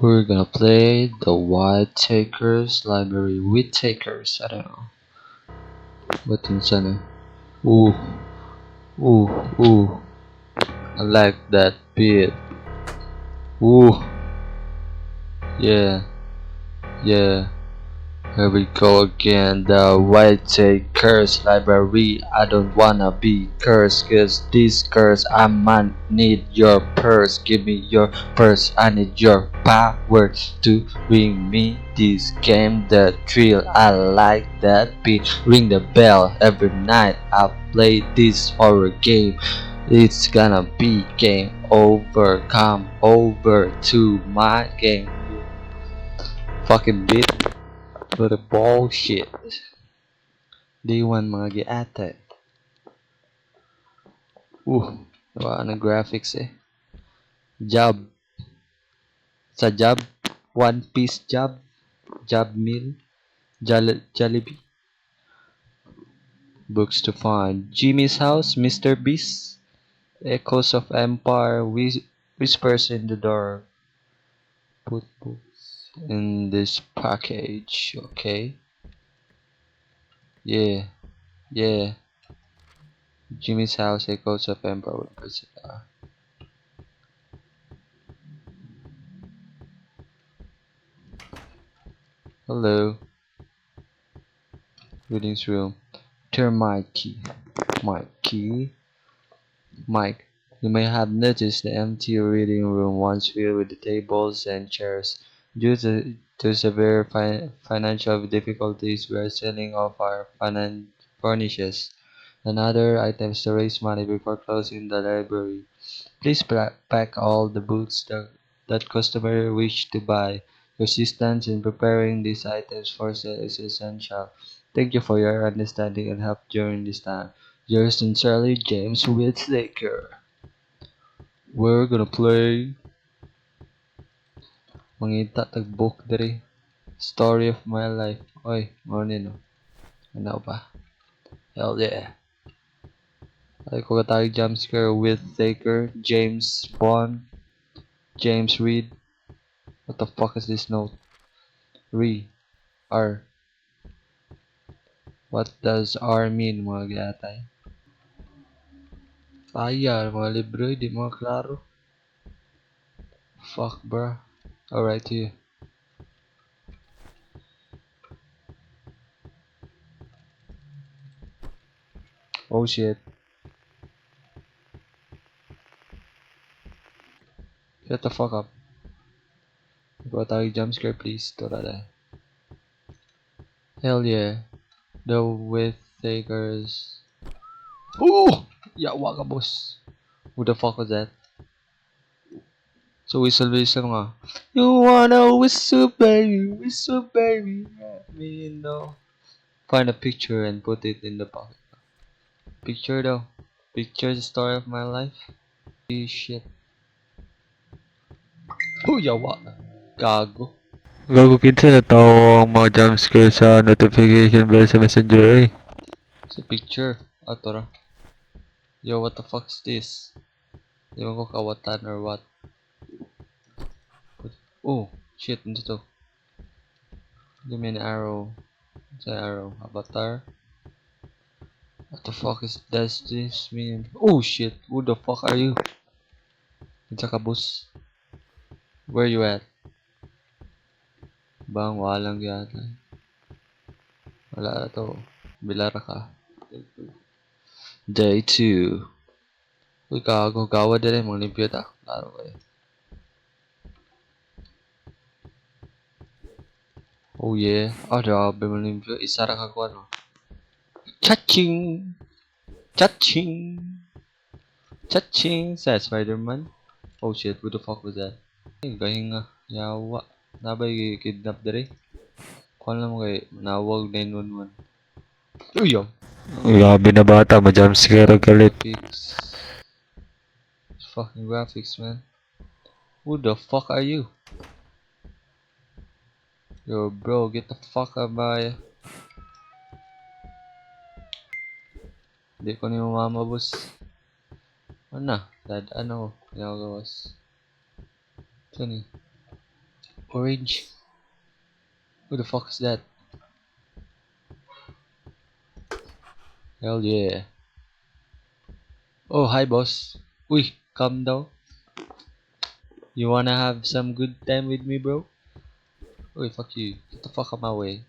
We're gonna play the Whitakers Library. Whitakers, I don't know. But sana. Ooh, ooh, ooh. I like that beat. Ooh. Yeah. Here we go again, the Whitakers Library. I don't wanna be cursed, 'cause this curse, I might need your purse. Give me your purse, I need your power to bring me this game, the thrill. I like that beat. Ring the bell every night. I play this horror game. It's gonna be game over. Come over to my game. Fucking beat. For the bullshit. Day 1, mga giate. Wala na graphics eh. Job. Sa job. One piece job. Job meal. Jollibee. Books to find. Jimmy's House, Mr. Beast. Echoes of Empire, Whispers in the Dark. Put books in this package, okay? Yeah. Jimmy's House, Echoes of Empire. Hello. Readings room. Turn my key. My key. Mike, you may have noticed the empty reading room once filled with the tables and chairs. Due to severe financial difficulties, we are selling off our furnishings and other items to raise money before closing the library. Please pack all the books that customers wish to buy. Your assistance in preparing these items for sale is essential. Thank you for your understanding and help during this time. Yours sincerely, James Whittaker. We're gonna play. Mangita tag book diri. Story of my life. Oy, mao ni no. Ano ba? Hell yeah. Ay ko katawag jump scare. Whittaker, James Bond, James Reed. What the fuck is this note? Re R. What does R mean, mga giatay? Kaya, mga libro, di mga klaro. Fuck, bruh. Alright, here. Oh shit. Shut the fuck up. Go tayo jump scare, please. Tora na. Hell yeah. The Whitakers. Ooh! Yawa ka, boss. Who the fuck was that? So whistle whistle nga. You wanna whistle baby, whistle baby, let me know. Find a picture and put it in the pocket. Picture though. Picture the story of my life. Shit. Oh, yawa. Gago. Gago, kinsa na tao ang mga jumpscare sa notification bell sa Messenger eh. Sa picture. Ah, tora. Yo, what the fuck is this? Di ba ko kawatan or what? Oh, shit. Ano to? Give me an arrow. What's an arrow? Avatar? What the fuck is does this mean? Oh shit, who the fuck are you? Kinsa ka, boss? Where you at? Bang, walang yata. Wala na to. Bilara ka. Day 2. Uy, gago. Gawa din eh. Mga limpyo ta. Klaro kayo. Oh yeah. Oh, grabe mga limpyo. Isa ra ka kuha, no? Cha-ching! Cha-ching! Cha-ching! Sa Spider-Man. Oh shit, what the fuck was that? Ay, gahinga. Yawa. Nabay kidnap dere. Kuha lang mo kay nawag 911. Uy, yo! Grabe na bata, ma-jumpscare ang galit. Graphics. Fucking graphics, man. Who the fuck are you? Yo, bro, get the fuck out my... Di ko ni mama, boss. Ano na? Dad, ano? Ginagawas. Ito ni. Orange. Who the fuck is that? Hell yeah. Oh, hi boss. Uy, calm down. You wanna have some good time with me, bro? Uy, fuck you. Get the fuck out my way.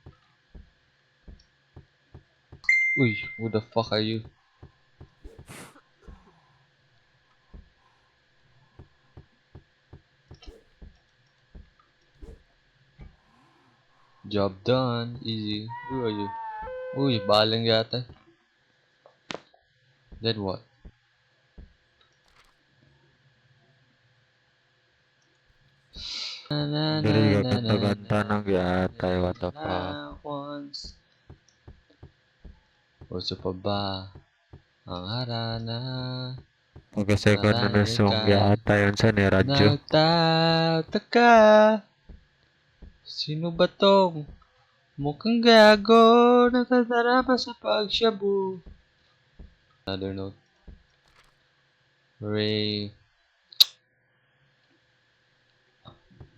Uy, who the fuck are you? Job done. Easy. Who are you? Uy, baling yata. Then what? Na na na Dili na na gakanta-kanta na ng giatay, what the na fuck. once. Uso pa ba ang harana? Pagka-second na Marami song ka giatay unsa ni radyo. nagtataka. Sino ba tong mukhang gago nakatarapa sa pagshabu? Another note. Ray.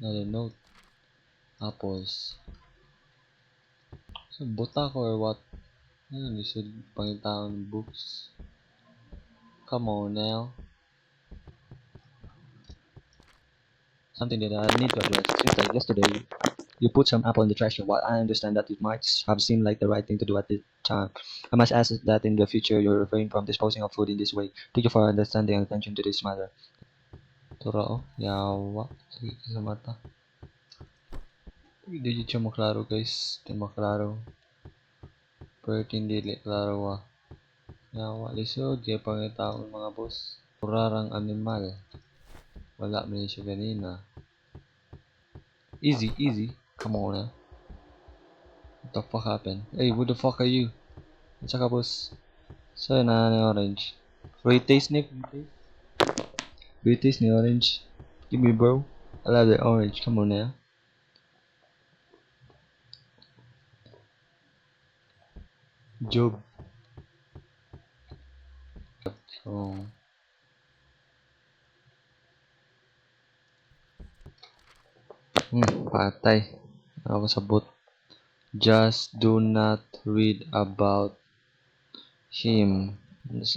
Another note. Apples. So, buta ko or what? Ano, lisod pangitaon ng books. Come on now. Something that I need to address. Seems like yesterday you put some apple in the trash can. While I understand that it might have seemed like the right thing to do at the time, I must ask that in the future you refrain from disposing of food in this way. Thank you for understanding and attention to this matter. Tura oh, yawa. Sige sa mata. Hindi jud siya maklaro guys. Hindi maklaro. Pero hindi klaro ah. Yawa, lisod kay pangitaon mga boss. Kurarang animal. Wala man siya ganina. Easy, easy. Come on now. What the fuck happened? Hey, who the fuck are you? Unsa ka boss? So na ni orange. Free taste ni free taste. Free taste ni orange. Give me, bro. I love the orange. Come on now. Job. So patay. Ako sabot. Just do not read about him.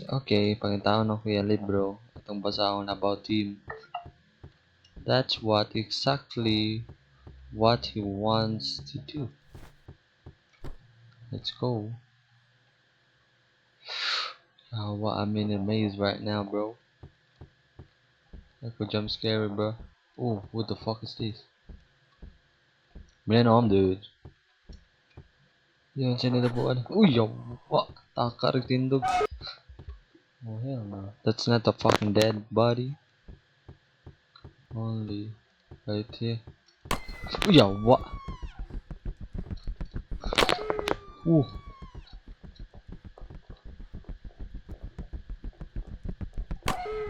Okay, pangitaon ako iya libro atong basahon about him. That's what exactly what he wants to do. Let's go. Oh, I'm in a maze right now, bro. Like a jump scary, bro. Oh, what the fuck is this? Man, I'm dude. Yan, siya nilabuan. Uy, yawa! Taka, tindog. Oh, hell no. That's not a fucking dead body. Only right here. Uy, yawa! Ooh.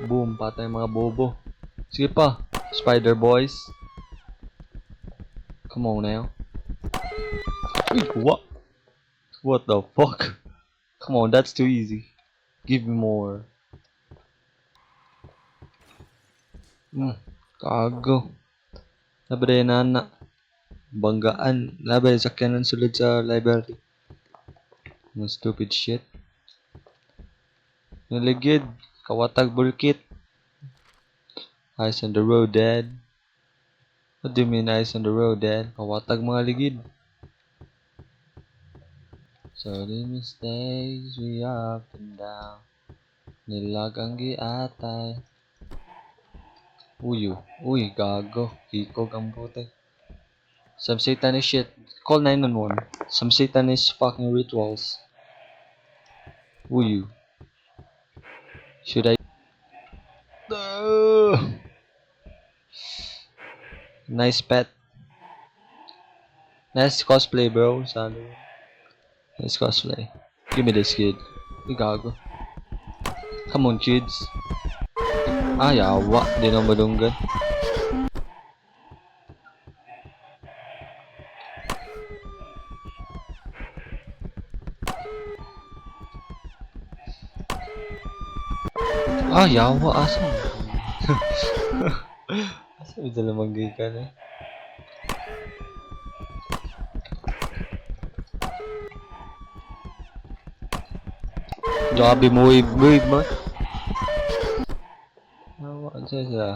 Boom, patay mga bobo. Sige pa, Spider Boys. Come on now. Uy, what? What the fuck? Come on, that's too easy. Give me more. Kago. Labre na na. Banggaan. Labre, sakyanan sulod sa library. Mga stupid shit. Naligid. Kawatag bulkit. Eyes on the road, Dad. What do you mean eyes on the road, Dad? Kawatag mga ligid. So the mistakes we up and down. Nilag ang giatay. Uy, uy, gago. Kikog ang puti. Some satanist shit. Call 911. Some satanist fucking rituals. Uy. Should I? Nice pet. Nice cosplay, bro. Sabi. Nice cosplay. Give me this kid. Uy, gago. Come on, kids. Ah, yawa. Di na madunggan. Ah, yawa. Asa? Asa ba dala manggay ka na? Grabe mo wave wave man. Awa siya siya.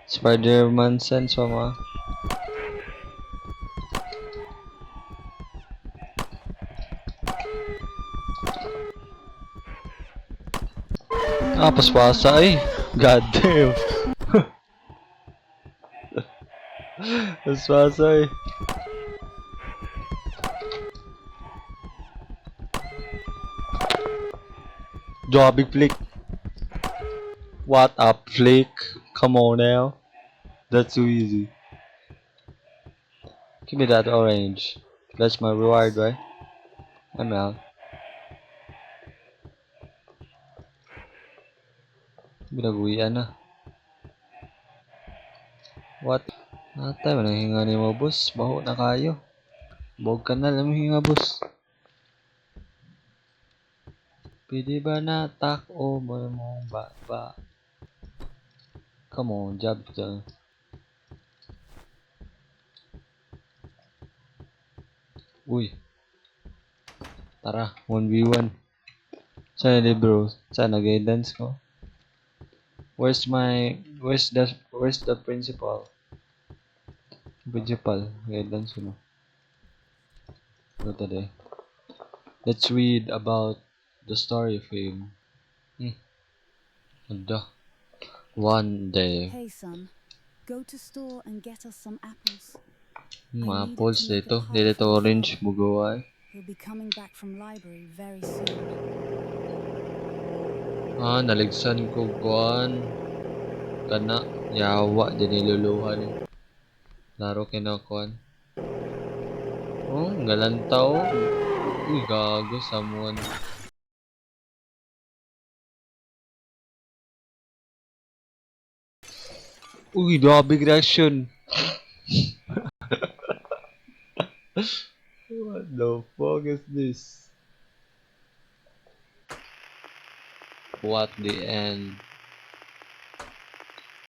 Spider-Man sense pa ma. Ah, paspasa ay. God damn. Paspasa ay. Grabe flick. What a flick. Come on now. That's too easy. Give me that orange. That's my reward, right? I'm out. Binaguyan na. What? Atay, walang hinga ni mo, boss. Baho na kayo. Bog ka na lang hinga, boss. Pwede ba na tak o mo mong ba ba? Come on, job done. Uy. Tara, 1v1. Sana libro? Sana guidance ko? Where's the principal? Principal, guidance ko no. Ano today? Let's read about the story of him. Ganda. One day. Hey, son. Go to store and get us some apples. Mga I need it apples to make a dito. pie Dito for the orange. father. Bugawa eh. He'll be coming back from library very soon. Ah, naligsan ko kuan. Kana, yawa, di niluluhan eh. Laro kinakuan. Oh, galantaw. Uy, gago, someone. Uy, grabe reaction. What the fuck is this? What the end?